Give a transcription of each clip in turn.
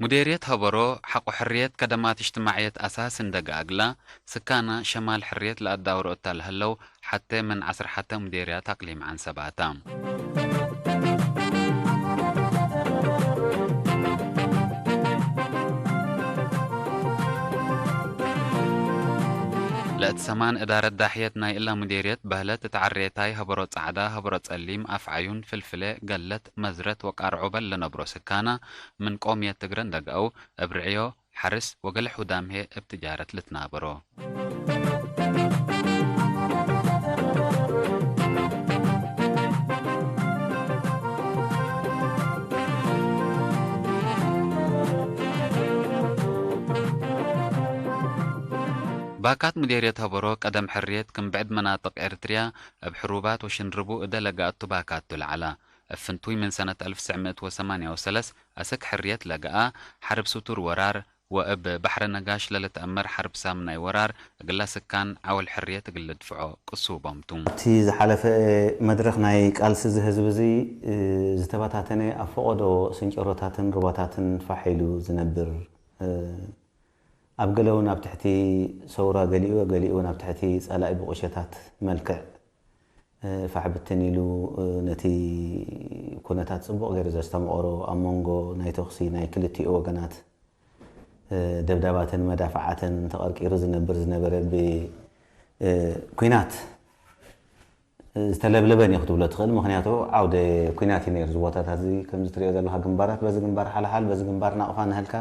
ሙዴርየት ሀበሮ ሐቆ ሕርየት ከደማት እጅትማዕየት አሳስ እንደገአግላ፣ ስካና ሸማል ሕርየት ለአዳውሮ እታ ለሀለው ሐቴ ምን ዐስር ሐቴ ሙዴርያት አቅሊም ዐንሰባታ። ለእት ሰማን እዳረት ዳሕየት ናይ እላ ሙዴርየት በህለት እት ዐሬታይ ሀበሮ ጸዕዳ፣ ሀበሮ ጸሊም፣ አፍዓዩን፣ ፍልፍሌ፣ ገለት፣ መዝረት ወቃርዖ በል ለነብሮ ስካና ምን ቆምየት ትግረ እንደገአው እብ ርዕዮ፣ ሐርስ ወገለ ሑዳም ህዬ እብ ትጃረት ልትናበሮ። ባካት ሙዴርየት ሀበሮ ቀደም ሕርየት ክም ብዕድ መናጥቅ ኤርትርያ እብ ሕሩባት ወሽንርቡ እደ ለገአቱ ባካት ቱ ለዐላ። እብ ፍንቱይ ምን ሰነት አልፍ ትስዕ ምእት ወሰማንያ ወሰለስ አሰክ ሕርየት ለገአ ሐርብ ስቱር ወራር ወእብ ባሕረ ነጋሽ ለልትአመር ሐርብ ሳምናይ ወራር እግላ ስካን ዐወል ሕርየት እግል ልድፍዖ ቅሱቦም ቱ። ኣብቲ ዝሓለፈ መድረኽ ናይ ቃልሲ እዚ ህዝቢ እዚ፣ እ፣ ዝተበታተነ ኣብ ፈቐዶ ስንጭሮታትን ሩባታትን ፋሕ ኢሉ ዝነብር፣ እ፣ ኣብ ገለ እውን ኣብ ትሕቲ ሰውራ ገሊኡ፣ ገሊኡ እውን ኣብ ትሕቲ ጸላኢ ብቑሸታት መልክዕ፣ እ፣ ፋሕ ብትን ኢሉ፣ እ፣ ነቲ ኩነታት ጽቡቕ ገይሩ ዘስተምቐሮ፣ ኣብ መንጎ ናይ ተኹሲ ናይ ክልቲኡ ወገናት፣ እ፣ ደብዳባትን መዳፍዓትን ተቐርቂሩ ዝነብር ዝነበረ ብ፣ እ፣ ኲናት ዝተለብለበን እዩ ክትብሎ ትኽእል። ምኽንያቱ ዓውደ ኲናት እዩ ነይሩ። እዚ ቦታታት እዚ ከምዚ ትሪኦ ዘለኻ ግንባራት፣ በዚ ግንባር ሓልሓል፣ በዚ ግንባር ናቕፋ እናሃልካ፣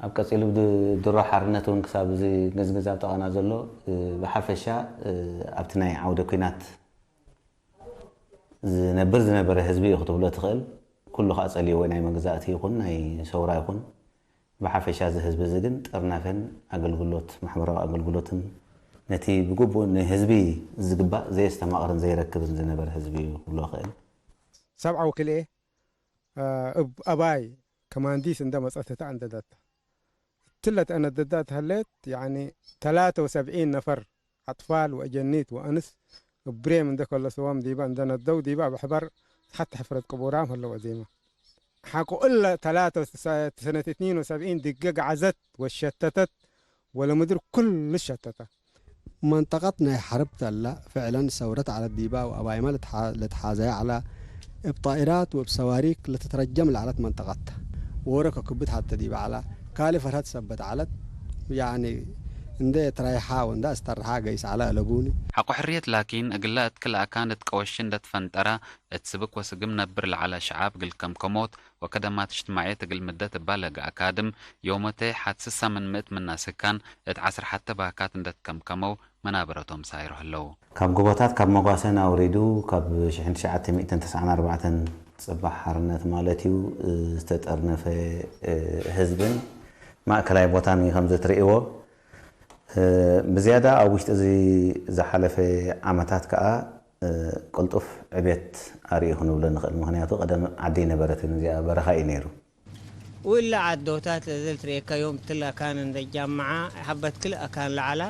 ኣብ ቀጺሉ ብድ-፣ ድሮ ሓርነት እውን ክሳብ እዚ ግዝግዝ ኣብ ጠቐና ዘሎ፣ እ፣ ብሓፈሻ፣ እ፣ ኣብቲ ናይ ዓውደ ኲናት ዝነብር ዝነበረ ህዝቢ እዩ ክትብሎ ትኽእል። ኩሉ ከዓ ጸልይዎ ናይ መግዛእቲ ይኹን ናይ ሰውራ ይኹን ብሓፈሻ እዚ ህዝቢ እዚ ግን ጥርናፈን ኣገልግሎት፣ ማሕበራዊ ኣገልግሎትን ነቲ ብግቡእ ንህዝቢ ዝግባእ ዘየስተማቕርን ዘይረክብን ዝነበረ ህዝቢ እዩ ክብሎ እኽእል። ሰብዓ ወክልኤ፣ እ፣ እብ ኣባይ ከማንዲስ እንደ መጸት እታ እንደደታ። እትለት አነደዳት ሀሌት፣ ያኒ፣ ተላተ ወሰብዒን ነፈር አጥፋል ወአጀኒት ወአንስ እብ ብሬም እንደ ከለስዎም ዲበ እንደ ነደው ዲበ አብ ሕበር ሐቲ ሕፍረት ቅቡራም ሀለው አዜመ። ሐቆ እለ ተላተ ሰ-፣ ሰነት እትኒን ወሰብዒን ድገ ገዓዘት ወሸተተት ወለምድር ኩሉ ሸተተ። መንጠቀት ናይ ሐርብ ተላ ፍዕለን ሰውረት ዐለት ዲባ ወአባይመ ለትሓ-፣ ለትሓዘየ ዐላ፣ እብ ጣኢራት ወእብ ሰዋሪክ ለትትረጀም ለዐለት መንጠቀት ተ። ወረ ከክብት ሐተ ዲበ ዐላ፣ ካልእ ፈርሀት ሰበት ዐለት፣ ያኒ እንደ ትራይሓ ወእንደ አስተርሓ ገይስ ዐላ አለቡኒ። ሐቆ ሕርየት ላኪን እግለ እት ክል አካን እት ቀወሺ እንደ ትፈንጠረ፣ እት ስብክ ወስግም ነብር ለዐለ ሸዓብ እግል ከምከሞት ወከደማት እጅትማዕየት እግል ምደት እባ ለገ አካድም፣ ዮመቴ ሐት ስሳ ምን ምእት ምና ስካን እት ዐስር ሐተ ባካት እንደ ትከምከመው መናበረቶም ሳይሮ ህለው። ካብ ጎቦታት ካብ መጓሰን አውሪዱ ካብ ሽሕን ትሽዓተ ሚእትን ተስዓን ኣርባዕተን ጽባሕ ሓርነት ማለት እዩ፣ እ፣ ዝተጠርነፈ፣ እ፣ ህዝብን ማእከላይ ቦታን እዩ ከምዚ ትርእይዎ። እ፣ ብዝያዳ ኣብ ውሽጢ እዚ ዝሓለፈ ዓመታት ከኣ፣ እ፣ ቅልጡፍ ዕብየት ኣርእዩ ክንብሎ ንኽእል። ምኽንያቱ ቀደም ዓዲ ኣይነበረትን፣ እዚኣ በረኻ እዩ ነይሩ። ውላ ዓዶታት ለዘል ትሬከዮም ትል አካን እንደ ጃምዓ ሐበት ክል አካን ለዐላ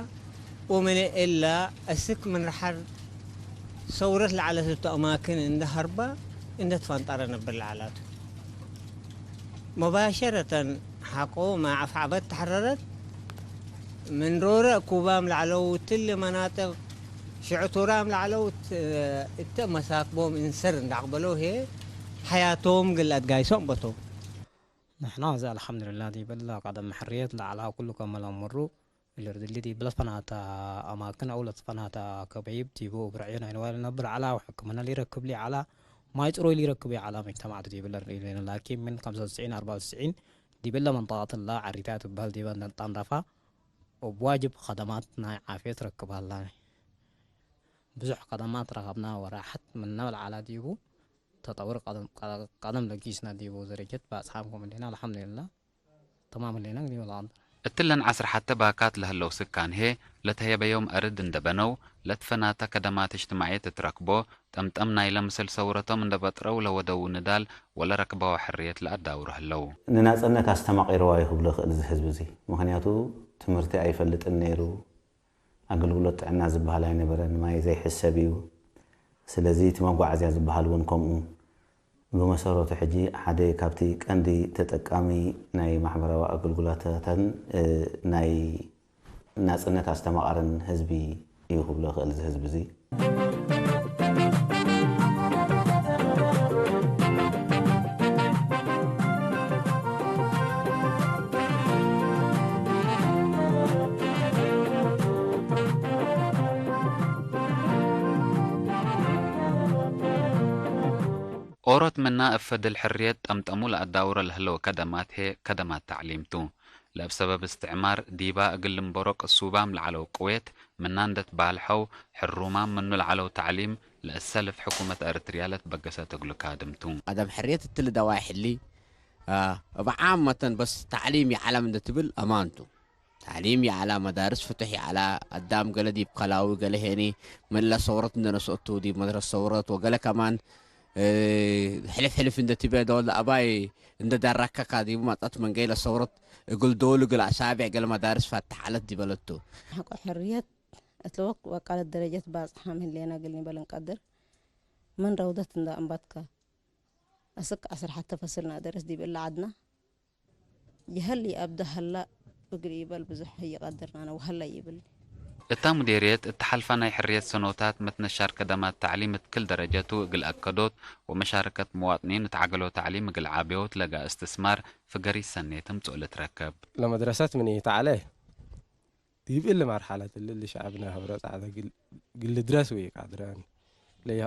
ወምን እላ እስክ ምን ረሐር ሰውረት ለዐለት እቱ አማክን እንደ ሀርባ እንደ ትፈንጠረ ነብር ለዐላቱ። መባሸረተን ሐቆ ማዕፍ ዐበት ተሐረረት ምን ሮረ እኩባም ለዐለው ትል መናጥቅ ሽዕቱራም ለዐለው ት-፣ እተ መሳክቦም እንሰር እንዳቅበለው ሄ ሐያቶም ግል አድጋይሶም በቶ። ንሕና እዚ አልሐምዱሊላህ ዲበላ ቀደም ሕርየት ለዐላ ኩሉ ከመ ለአምሩ፣ እሊ ርድሊ ዲብለ ፈናተ አማክን አው ለትፈናተ አከበይብ ዲቡ እብ ርዕዮ ናይ ንዋይ ለነብር ዐላ ወሕክምና ሊረክብ ሊዐላ፣ ማይ ጽሩይ ሊረክብ ሊዐላ መጅተማዕት ዲብለ ርድሊ ሌነ። ላኪን ምን ከምሰ ወትስዒን አርበዓ ወትስዒን ዲብለ መንጠቀት እላ ዐሪታ ትበህል ዲበ እንደ ንጣንዳፋ እብ ዋጅብ ከደማት ናይ ዓፍየት ረክብ ሀላኒ። ብዙሕ ከደማት ረከብና ወራሐት ምነ ለዐላ ዲቡ ተጠውር ቀደም፣ ቀደም ለጊስና ዲቡ ደረጀት በጽሓም ኮም እንዴና አልሐምዱሊላህ ተማም እንዴና እንግዲህ ወላ አንተ። እትለን ዐስር ሐተ ባካት ለህለው ስካን ህዬ ለተህየበዮም አርድ እንደ በነው፣ ለትፈናተ ከደማት እጅትማዕየት እት ረክቦ፣ ጠምጠም ናይለ ምስል ሰውረቶም እንደ በጥረው ለወደዉ ንዳል ወለረክበዋ ሕርየት ለአዳውሩ ህለው። ንናጽነት አስተማቂርዋ እዩ ክብሎ ይኽእል እዚ ህዝቢ እዚ። ምኽንያቱ ትምህርቲ ኣይፈልጥን ነይሩ። ኣገልግሎት ጥዕና ዝበሃል ኣይነበረን፣ ማይ ዘይሕሰብ እዩ። ስለዚ እቲ መጓዓዝያ ዝበሃል እውን ከምኡ። ብመሰረቱ ሕጂ ሓደ ካብቲ ቀንዲ ተጠቃሚ ናይ ማሕበራዊ ኣገልግሎታትን፣ እ፣ ናይ ናጽነት ኣስተማቓርን ህዝቢ እዩ ክብሎ ይኽእል እዚ ህዝቢ እዚ። ኦሮት ምና እብ ፈድል ሕርየት ጠምጠሙ ለአዳውረ ለህለው ከደማት ሄ ከደማት ተዕሊም ቱ። ለእብ ሰበብ እስትዕማር ዲባ እግል ልንበሮ ቅሱባም ለዐለው ቅዌት ምና እንደ ትባልሐው፣ ሕሩማም ምኑ ለዐለው ተዕሊም ለእሰልፍ ሕኩመት ኤረትርያ ለትበገሰት እግሉ ካድም ቱ። አደም ሕርየት እትሊ ደዋይ ሕሊ፣ አ፣ እብ ዓም መተን በስ ተዕሊም የዐላም እንደ ትብል አማን ቱ። ተዕሊም የዐላ፣ መዳርስ ፍቱሕ የዐላ፣ አዳም ገለ ዲብ ከላዊ ገለ ሄኒ፣ መላ ሰውረት እንደ ነስኦቱ ዲብ መድረስ ሰውረት ወገለ ከማን፣ እ፣ ሕልፍ ሕልፍ እንደ ትቤ ዶል አባይ እንደ ዳራከካ ዲቡ ማጻት መንገይ ለሰውረት እግል ዶል እግል አሳቢዕ ገለ መዳርስ ፈትሕ ዐለት ዲበለቱ። ሐቆ ሕርየት እትለወቅ ወቃለት ደረጀት ባጽሓ ምህሌና እግል ኒበል እንቀድር። ምን ረውደት እንደ አንባትካ አስክ ዐስር ሐተ ፈስል ናደርስ ዲብ እለ ዐድና ጀሀል ይአብደ ሀላ እግል ኢበል ብዙሕ ይቀድርናነ ወሀላ ይብል። እታ ሙዴርየት እት ሐልፋ ናይ ሕርየት ሰኖታት መትነሻር ከደማት ተዕሊም እት ክል ደረጀቱ እግል አከዶት ወመሻርከት መዋጥኒን እት ዐገሎ ተዕሊም እግል ዓብዮት ለጋ እስትስማር ፍገሪት ሰኔ ትምጽኡ ልትረከብ። ለመድረሰት ምን ኢተዐለ ዲብ እሊ መርሐለት እሊ፣ እሊ ሸዐብነ ሀብረ ጸዕደ እግል ልድረስ ወኢቃድረን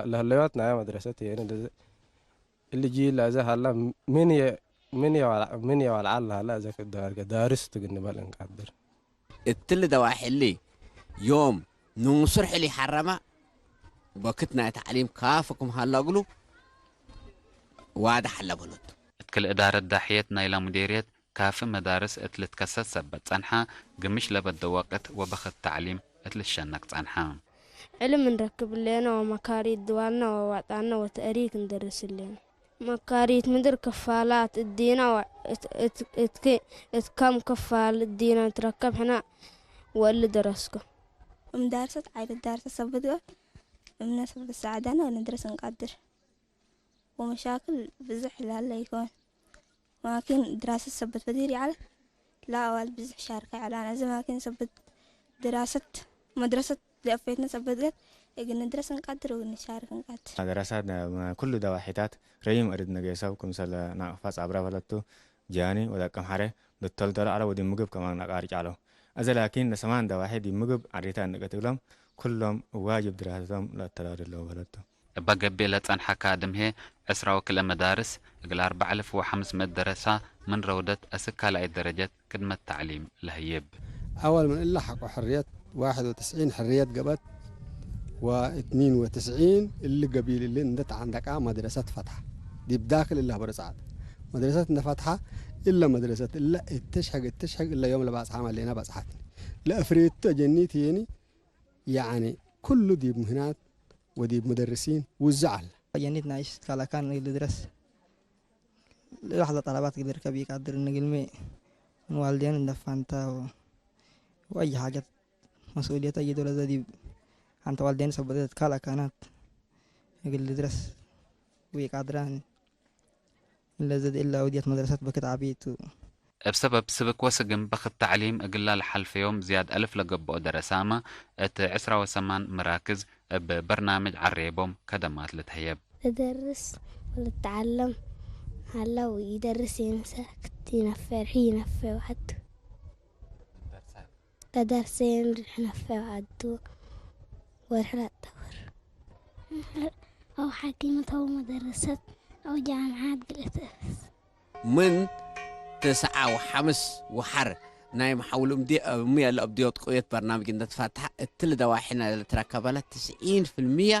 ለሀለዮት ናያ መድረሰት ህዬ እሊ ጂል ለዘ ሀላ ምን የ-፣ ምን የዋልዓ ለሀላ እዘ ዳርገ ዳርስ ቱ እግል ንበል እንቀድር። እትሊ ደዋሒ እሊ ዮም ንሱር ሕሊ ሐረመ በክት ናይ ተዕሊም ካፍ ክም ሀላ እግሉ ዋድሕ ሀለ በሎት። እት ክል እዳረት ዳሕየት ናይላ ሙዴርየት ካፊ መዳርስ እት ልትከሰት ሰበት ጸንሐ፣ ግምሽ ለበደ ወቅት ወበክት ተዕሊም እት ልትሸነክ ጸንሐ። ዕልም እንረክብ እሌነ ወመካሪት ድዋልነ ወዋጣነ ወተእሪክ እንደርስ እሌነ። መካሪት ምድር ክፋላት እዲነ ወ-፣ እት-፣ እት-፣ እትክ-፣ እት ከም ክፋል እዲነ ንትረከብ ሕነ ወእሊ ደረስኩ። እምዳርሰት ዓይለት ዳርሰት ሰብት ገብ እምነ ሰብት ሰዓዳነ ንድረስ እንቃድር። ومشاكل بزح لا لا يكون. ማኪን ድራሰት ሰበት በዲር ይዓለ ለአዋል ብዝሕ ሻርከ ይዓለ አነ እዚ ማኪን ሰበት ድራሰት መድረሰት ለአፈይትነ ሰበት ገት እግል ንድረስ እንቃድር ወእግል ንሻርክ እንቃድር። መደረሳት ኩሉ ደዋሒታት ረይም እርድ ነገ ሰብ ክምሰለ ናቅፋ ጻብራ በለቱ ጃኒ ወዳቀም ሐረ ብተልደረ አለ ወዲ ምግብ ከማን ነቃርጭ አለው። እዘ ላኪን ለሰማን ደዋሒ ዲ ምግብ አሪታ እንቀትብሎም ኩሎም ዋጅብ ድራሰቶም ለተዳደለው በለቱ። እበ ገብእ ለጸንሐ ካድም ህዬ፣ ዕስራ ወክልኤ መዳርስ፣ እግል አርበዕ አልፍ ወሐምስ ምእት ደረሳ ምን ረውደት አስክ ካልኣይት ደረጀት ክድመት ተዕሊም ለህይብ። አወል ምን እለ ሐቆ ሕርየት፣ ዋሕድ ወትስዒን ሕርየት ገብአት፣ ወእትኒን ወትስዒን እሊ ገቢል እሊ እንደ ተዓንደቃ መድረሰት ፈትሐ። ዲብ ዳክል እለ ህበረ ጸዓት መድረሰት እንደ ፈትሐ፣ እለ መድረሰት እለ እትሽሕግ እትሽሕግ እለ ዮም ለባጽሓ መሌና ባጽሓትኒ። ለእፍሬቱ አጀኒት ህዬኒ፣ ያዕኒ፣ ኩሉ ዲብ ምህናት ወዲብ ሙደርሲን ውዝዕ ዐለ። ጀኒት ናይሽ ካላካን ልድረስ ለሐዘ ጠለባት እግል ርከብ ኢቃድር እግልሚ ምን ዋልዴን እንደ ፋንታ ወአይ ሓጀት መስኡልየት አየዶ ለዘ ዲብ ሐንተ ዋልዴን ሰበተት ካላካናት እግል ልድረስ ወኢቃድራን። ለዘ እለ አውድየት መድረሰት በክት ዐቢ ቱ። እብ ሰበብ ስብክ ወስግም በክት ተዕሊም እግላ ለሐልፈዮም ዝያድ አልፍ ለገብኦ ደረሳመ እት ዕስራ ወሰማን መራክዝ እብ በርናምጅ ዐሬቦም ከደማት ልትሀየብ። ልደርስ ወልትዓለም ሀላ ወኢደርስ የንሰ ክት ይነፈ ርሒ ይነፈ ወዐዱ። ለደርሰ የንርሕ ነፈ ወዐዱ ወርሕ ለአተወር። አው ሐኪመት አው መደረሰት አው ጃምዓት ግልእትእፍስ። ምን ትስዓ ወሐምስ ወሐር ናይ መሓውል እምዲ እምየ ለአብድዮት ቅውየት በርናምጅ እንደ ትፈትሐ እትሊ ደዋሒነ ለትረከበለ ትስዒን ፍልምየ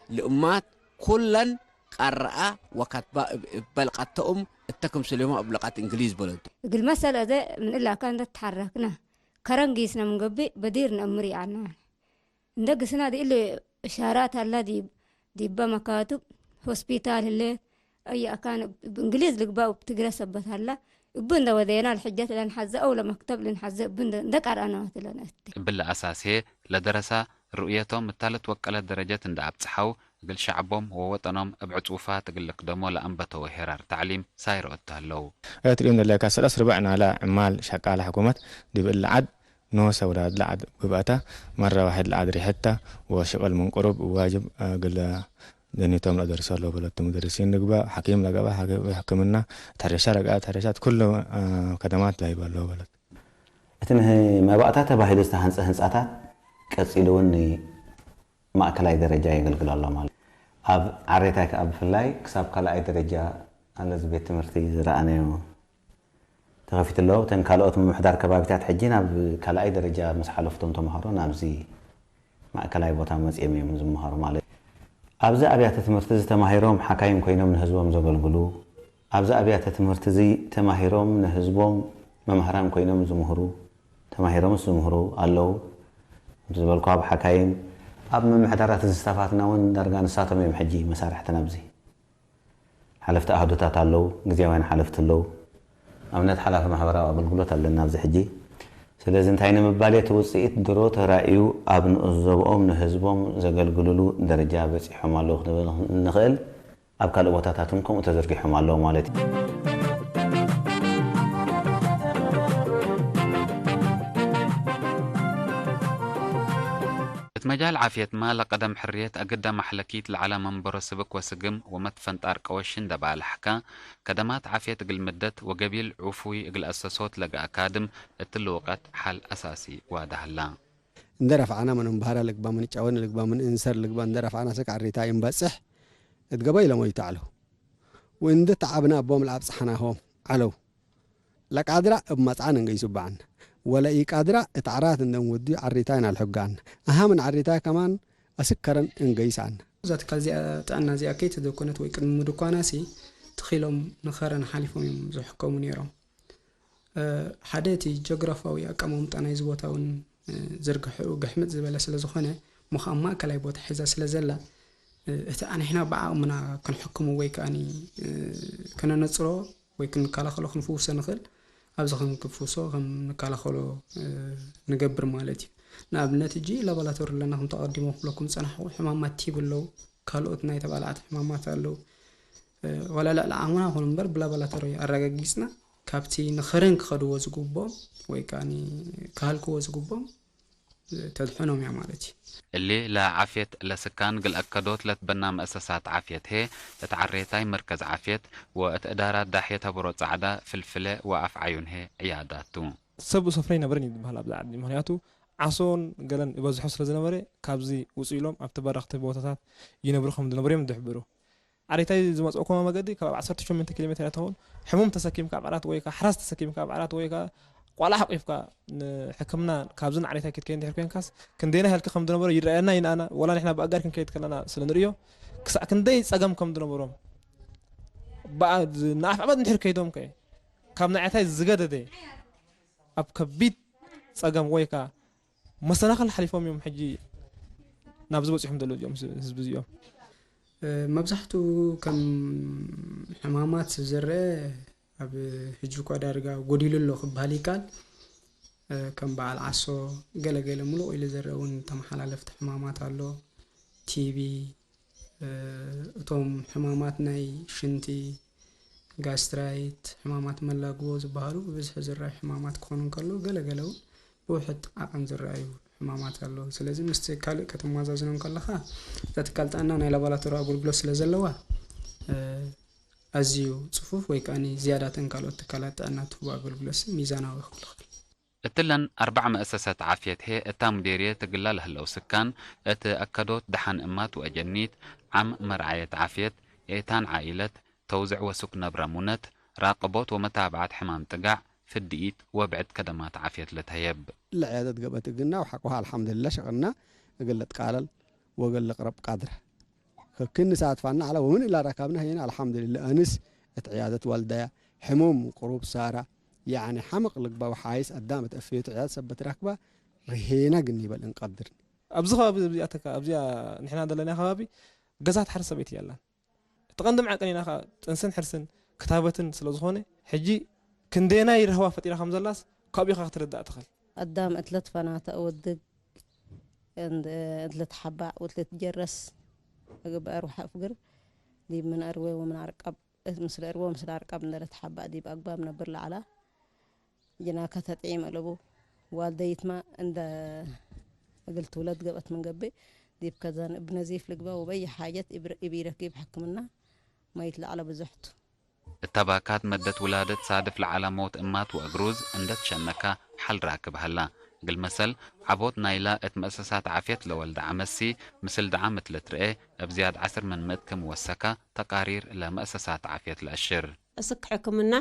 ልእማት ኩለን ቀረአ ወከትባ እብ እበልቀተኡም እተ ክምስሌሞ እብ ለቀት እንግሊዝ በለቱ። እግል መሰል አዜ ምን እላካ እንደ ተሐረክነ ከረን ጊስነ ምን ገብእ በዲር ነአምር ይአና። እንደ ግስና ዲእሊ እሻራት ሀላ ዲብ ዲበ መካትብ ሆስፒታል ህሌት፣ አይ አካን እብ እንግሊዝ ልግባእ ወእብ ትግረ ሰበት ሀላ፣ እቡ እንደ ወዴና ለሕጀት ለንሐዘ አው ለመክተብ ልንሐዘ እቡ እንደ ቀርአነ ወትለነ እቴ። እብለ አሳስ ህዬ ለደረሳ ርኡየቶም እታ ለትወቀለት ደረጀት እንደ አብጽሐው፣ እግል ሸዕቦም ወወጠኖም እብ ዕጹፋት እግል ልክደሞ ለአንበተወ ሄራር ተዕሊም ሳይረኦ እተህለው። ትሪኡን ዘለካ ሰለስ ርብዕ ናላ ዕማል ሸቃላ ሕኩመት ዲብ እሊ ዓድ ኖሰ ውላድ ለዓድ ግብአታ መረ ዋሕድ ለዓድ ሪሐታ ወሽቅል ምን ቅሩብ ዋጅብ እግል ደኒቶም ለደርሶ ለው በለቱ ሙደርሲን ልግበእ ሓኪም ለገበእ ሕክምና ተሕረሻ ለገአ ተሕረሻት ኩሉ ከደማት ላይበ ለው በለት። እቲ ንመባእታ ተባሂሉ ዝተሃንፀ ህንፃታት ቀፂሉ እውን ንማእከላይ ደረጃ የገልግል ኣሎ ማለት እዩ። ኣብ ዓሬታይ ከዓ ብፍላይ ክሳብ ካልኣይ ደረጃ ኣለዚ ቤት ትምህርቲ ዝረኣናዮ ተኸፊቱ ኣሎ። እተን ካልኦት ምምሕዳር ከባቢታት ሕጂ ናብ ካልኣይ ደረጃ ምስ ሓለፉ እቶም ተምሃሮ ናብዚ ማእከላይ ቦታ መፂኦም እዮም ዝምሃሩ ማለት እዩ። ኣብዚ ኣብያተ ትምህርቲ እዚ ተማሂሮም ሓካይም ኮይኖም ንህዝቦም ዘገልግሉ፣ ኣብዚ ኣብያተ ትምህርቲ እዚ ተማሂሮም ንህዝቦም መማህራን ኮይኖም ዝምህሩ፣ ተማሂሮምስ ዝምህሩ ኣለዉ። ከምቲ ዝበልኩ ኣብ ሓካይም፣ ኣብ ምምሕዳራት እዚ ስታፋትና እውን ዳርጋ ንሳቶም እዮም ሕጂ መሳርሕትና ኣብዚ። ሓለፍቲ ኣህዱታት ኣለዉ፣ ግዝያውያን ሓለፍቲ ኣለዉ። ኣብነት ሓላፊ ማሕበራዊ ኣገልግሎት ኣለና ኣብዚ ሕጂ። ስለዚ እንታይ ንምባል እቲ ውፅኢት ድሮ ተራእዩ ኣብ ንኡስ ዞብኦም ንህዝቦም ዘገልግልሉ ደረጃ በፂሖም ኣለዉ ክንብል ንኽእል። ኣብ ካልእ ቦታታት እውን ከምኡ ተዘርጊሖም ኣለዉ ማለት እዩ። እት መጃል ዓፍየትማ ለቀደም ሕርየት አግደ ማሕለኪት ለዐለ መንበሮ ስብክ ወስግም ወመትፈንጣር ቀወሽን ደባልሐካ፣ ከደማት ዓፍየት እግል ምደት ወገቢል ዑፉይ እግል አሰሶት ለገአ ካድም እትሊ ውቀት ሐል አሳሲ ዋዳ ሀላ። እንደ ረፍዓና ምን እንባህራ ልግባ ምን ጫወን ልግባ ምን እንሰር ልግባ እንደ ረፍዓና ስክ ዓሪታ ይንበጽሕ እት ገበይ ለሞይቱ ዐለው። ወእንደ ተዓብና እቦም ለአብጽሐናሆም ዐለው። ለቃድራ እብ መጽዓን እንገይሱ በዐና። ወለኢቃድራ እት ዐራት እንደ እንወድዩ ዓሪታይ ናልሕጋና። አሃ ምን ዓሪታይ ከማን አስከረን እንገይሳና። እዛ ትካል እዚኣ ጥዕና እዚኣ ከይተደኮነት ወይ ቅድሚ ምድኳናሲ ትኺሎም ንኸረን ሓሊፎም እዮም ዝሕከሙ ነይሮም። ሓደ እቲ ጀግራፋዊ ኣቀማምጣ ናይዚ ቦታ እውን ዝርግሐኡ ግሕምጥ ዝበለ ስለ ዝኾነ እሞ ከዓ ማእከላይ ቦታ ሒዛ ስለ ዘላ እቲ ኣንሕና ብዓቕምና ክንሕክሞ ወይ ከዓ ከነነፅሮ ወይ ክንከላኸሎ ክንፍውሶ ንኽእል ኣብዚ ከም ክፍውሶ ከም ንከላኸሎ ንገብር ማለት እዩ። ንኣብነት እጂ ላቦራቶሪ ኣለና ከም ተቐዲሞ ክብለኩም ዝፀናሕኹ ሕማማት ቲቢ ኣለዉ ካልኦት ናይ ተባላዕቲ ሕማማት ኣለዉ ዋላ ልዕሊ ዓቕምና ይኹን እምበር ብላቦራቶሪ ኣረጋጊፅና ካብቲ ንኸረን ክኸድዎ ዝግብኦም ወይ ከዓ ክሃልክዎ ዝግብኦም ተድሕኖም እያ ማለት እዩ። እሊ ለዓፍየት ለስካን ግል አከዶት ለትበና መእሰሳት ዓፍየት ህዬ እት ዓሬታይ መርከዝ ዓፍየት ወእት እዳራት ዳሕየት ሀበሮ ጻዕዳ ፍልፍለ ወአፍዓዩን ህዬ ዕያዳት ቱ። ሰብ ሰፍረ ኣይነበረን እዩ ዝበሃል ኣብዚ ዓዲ። ምኽንያቱ ዓሶን ገለን ይበዝሖ ስለ ዝነበረ ካብዚ ውፅእ ኢሎም ኣብቲ በረኽቲ ቦታታት ይነብሩ ከም ዝነበሩ እዮም ዝሕብሩ። ዓሪታይ ዝመፅእኩማ መገዲ ከባቢ ዓሰርተ ሸሞንተ ኪሎ ሜትር እያ ትኸውን። ሕሙም ተሰኪምካ ኣብ ዓራት ወይ ከዓ ሓራስ ተሰኪምካ ኣብ ዓራት ወይ ከዓ ቆልዓ ሓቂፍካ ንሕክምና ካብዚ ንዓሪታይ ክትከይድ እንድሕር ኮይንካስ ክንደይና ሃልኪ ከም ዝነበረ ይረኣየና ይንኣና። ወላ ንሕና ብኣጋር ክንከይድ ከለና ስለ ንርእዮ ክሳዕ ክንደይ ፀገም ከም ዝነበሮም ንኣፍዕበት እንድሕር ከይዶም ከ ካብ ንዓሪታይ ዝገደደ ኣብ ከቢድ ፀገም ወይ ከዓ መሰናኽል ሓሊፎም እዮም ሕጂ ናብዚ በፂሖም ዘለዉ እዚኦም ህዝቢ እዚኦም። መብዛሕትኡ ከም ሕማማት ዝረአ ኣብ ሕጂ እኳ ዳርጋ ጎዲሉ ኣሎ ክበሃል ይከኣል። ከም በዓል ዓሶ ገለ ገለ ሙሉቕ ኢሉ ዝረአ እውን ተመሓላለፍቲ ሕማማት ኣሎ። ቲቢ እቶም ሕማማት ናይ ሽንቲ ጋስትራይት፣ ሕማማት መላግቦ ዝበሃሉ ብብዝሒ ዝረኣዩ ሕማማት ክኾኑ እንከለዉ፣ ገለ ገለ እውን ብውሑድ ዓቐን ዝረኣዩ ሕማማት ኣለዉ። ስለዚ ምስቲ ካልእ ከተመዛዝኖ እንከለኻ፣ እታ ትካል ጥዕና ናይ ላቦራቶሪ ኣገልግሎት ስለ ዘለዋ፣ ኣዝዩ ጽፉፍ ወይ ከኣ ዝያዳ እተን ካልኦት ትካላት ጥዕና ትህቦ ኣገልግሎትሲ ሚዛናዊ ክብል ይኽእል። እትለን ኣርባዕ መእሰሰት ዓፍየት ህዬ እታ ሙዴርየት እግላ ለህለው ስካን፣ እት አከዶት ደሓን እማት ወአጀኒት፣ ዓም መርዓየት ዓፍየት፣ ኤታን ዓኢለት፣ ተውዝዕ ወሱክ ነብረ ሙነት፣ ራቅቦት ወመታብዓት ሕማም ጥጋዕ፣ ፍድኢት ወብዕድ ከደማት ዓፍየት ልትሀየብ። ለዕያደት ገብአት እግልና ወሐቆሃ አልሐምድልላህ ሸቅልና እግል ልትቃለል ወእግል ልቅረብ ቃድረ። ከክኒ ሳትፋና ዐለ ወምን እላ ረካብና ህየና አልሐምድልላህ። አንስ እት ዕያደት ዋልዳያ ሕሙም ቅሩብ ሳራ ያዕኒ ሐምቅ ልግባ ወሓይስ አዳም እት አፍየቱ ዕያደት ሰበት ራክባ ርሄና ግን ይበል እንቀድርኒ። ኣብዚ ከባቢ እዚኣ ተካ ኣብዚኣ ንሕና ዘለና ከባቢ ገዛት ሓደ ሰበይቲ የላን። እቲ ቀንዲ መዐቀኒና ከዓ ጥንስን ሕርስን ክታበትን ስለ ዝኾነ ሕጂ ክንደየናይ ረህዋ ፈጢራ ከም ዘላስ ካብኡ ኢኻ ክትርዳእ ትኽእል። አዳም እት ለትፈናተእ ወድግ እት ለትሓባእ ወእት ለትጀረስ እግበአር ወሐፍግር ዲብ ምን አርዌ ወምን አርቀብ፣ እት ምስለ እርወ ምስለ አርቀብ እንደለ ተሐባእ ዲብ አግባብ ነብር ለዐላ። ጅናከ ተጥዒም አለቡ። ዋልደይትማ እንደ እግል ትውለድ ገብአት ምን ገብእ፣ ዲብ ከዛን እብ ነዚፍ ልግበእ ወበይ ሓጀት እብ ኢረኪብ ሕክምና መይት ለዐለ ብዙሕቱ። እተ ባካት መደት ውላደት ሳድፍ ለዐለ ሞት እማት ወእግሩዝ እንደ ትሸነካ ሐል ራክብ ሀላ። እግል መሰል፣ ዐቦት ናይላ እት መእሰሳት ዓፍየት ለወልደ ዐመሲ፣ ምስል ደዓም እት ልትርኤ፣ እብ ዝያድ ዐስር ምን ምእት ክም ወሰካ ተቃሪር ለመእሰሳት ዓፍየት ለአሽር። እስክ ሕክምና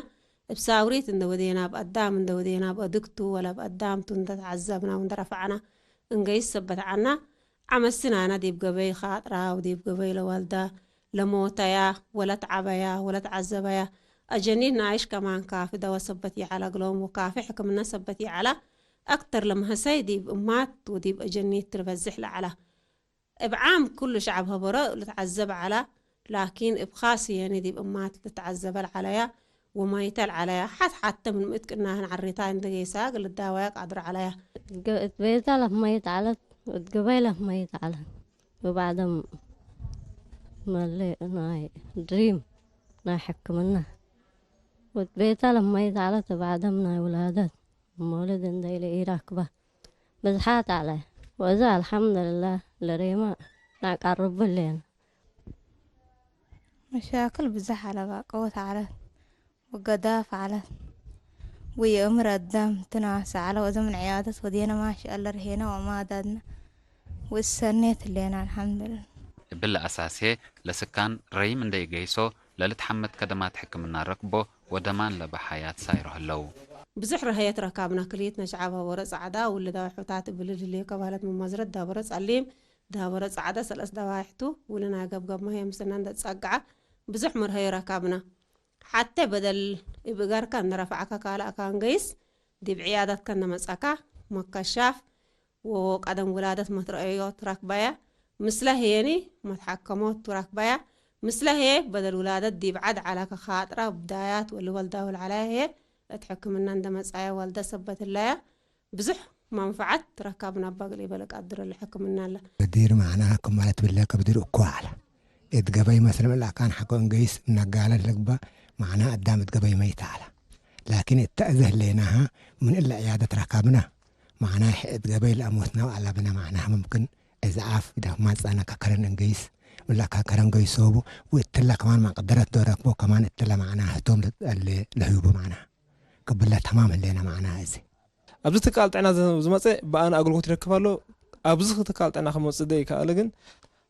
እብ ሳውሪት እንደ ወዴና፣ እብ አዳም እንደ ወዴና፣ እብ አድግቱ ወላ እብ አዳምቱ እንደ ተዓዘብና ወእንደ ረፈዕና እንገይስ ሰበት ዐና። ዐመሲ ናይና ዲብ ገበይ ኻጥራ ወዲብ ገበይ ለዋልዳ ለሞተያ ወለትዓበያ ወለትዓዘበያ አጀኒት ነኣይሽ ከማን ካፊ ደወ ሰበት ይዐላ እግሎም ወካፊ ሕክምና ሰበት ይዐላ። አክተር ለመሀሰይ ዲብ እማት ወዲብ አጀኒት ትልበዝሕ ለዐላ። እብ ዓም ኩሉ ሸዐብ ሀበሮ ልትዓዘብ ዐላ፣ ላኪን እብ ኻስ የኒ ዲብ እማት ልትዓዘበ ለዐለያ ወማይተ ለዐለያ፣ ሐት ሐተ ምን ምእት ቅናህን ዐሪታ እንደ ጌሳ እግል ልዳወያ ቃድር ዐለያ። እት ቤታ ለህመይት ዐለት፣ እት ገበይ ለህመይት ዐለት። ወባዕደም መሌ ናይ ድሪም ናይ ሕክምና። ወእት ቤታ ለህመይት ዐለት፣ ወባዕደም ናይ ውላደት መውልድ እንደ ኢለ ኢራክባ። ብዝሓት ዐለ። ወእዚ አልሐምዱልላህ ለሬማ ናቃርቡ ሌና። መሻክል ብዛሕ ዐለ፣ ባቀወት ዐለት፣ ወገዳፍ ዐለት፣ ወየእምር አዳም ትናስ ዐለ። ወእዚ ምን ዕያደት ወዴነ ማሻአላ ርሄነ ወማዳድነ ወእሰኔት ሌና አልሐምዱልላህ። እብል ለአሳሴ ለስካን ረይም እንደ ኢገይሶ ለልትሐመት ከደማት ሕክምና ረክቦ ወደማን ለበ ሐያት ሳይሮ ህለው። ብዙሕ ረሀየት ረካብና። ክልኢት ነሽዓብ ሀበሮ ጸዕዳ፣ ውልዳዊ ሑታት እብል ልልዮ ከባህለት መማዝረት ዳበሮ ጸሊም፣ ዳበሮ ጸዕዳ ሰለስ ደባይሕቱ፣ ውልናይ ገብገብ ማህየ ምስልና እንደ ጸግዓ ብዙሕ መርሀዮ ረካብና። ሐቴ በደል እብ እገርከ እንደ ረፈዕከ ካልአካ እንገይስ ዲብ ዕያዳትከ እንደ መጸካ መከሻፍ ወቀደም ውላደት መትረአዮ ትረክበያ፣ ምስለ ህየኒ መትሐከሞ ትረክበያ፣ ምስለ ህየ በደል ውላደት ዲብ ዐድ ዐለ ከኻጥራ ብዳያት ወልወልዳ ወልዐለያ ህየ እት ሕክምና እንደ መጻያ ወልደ ሰበት እለያ ብዙሕ መንፈዓት ትረካብ ናባ እግል ኢበለ ቃድር ለሕክምና እለ። ብዲር መዕናሃ ክም ማለት ብለ ከብድር እኮ ዐለ። እት ገበይ መስል እለ አካን ሐቆ እንገይስ እነጋለል ልግበእ መዕና አዳም እት ገበይ መይት ዐለ። ላኪን እተ እዘ ህሌናሃ ምን እለ ዕያደት ረካብና መዕናይ ሕእት ገበይ ለአሞትናው አላብነ መዕናህ ምምክን እዝዓፍ ዳግማት ጸነ ከከረን እንገይስ፣ ምላ ከከረን ገይሶቡ፣ ወእትለ ከማን ማቅደረት ዶ ረክቦ ከማን እትለ መዕናህ ህቶም ለህዩቡ መዕናህ። ቅብለ ተማም ህሌነ መዕናህ እዚ። ኣብዚ ትካል ጥዕና ዝ-፣ ዝመጸ ብኣነ ኣገልግሎት ይረክብ ኣሎ። ኣብዚ ትካል ጥዕና ክመጽእ ዘይከኣለ ግን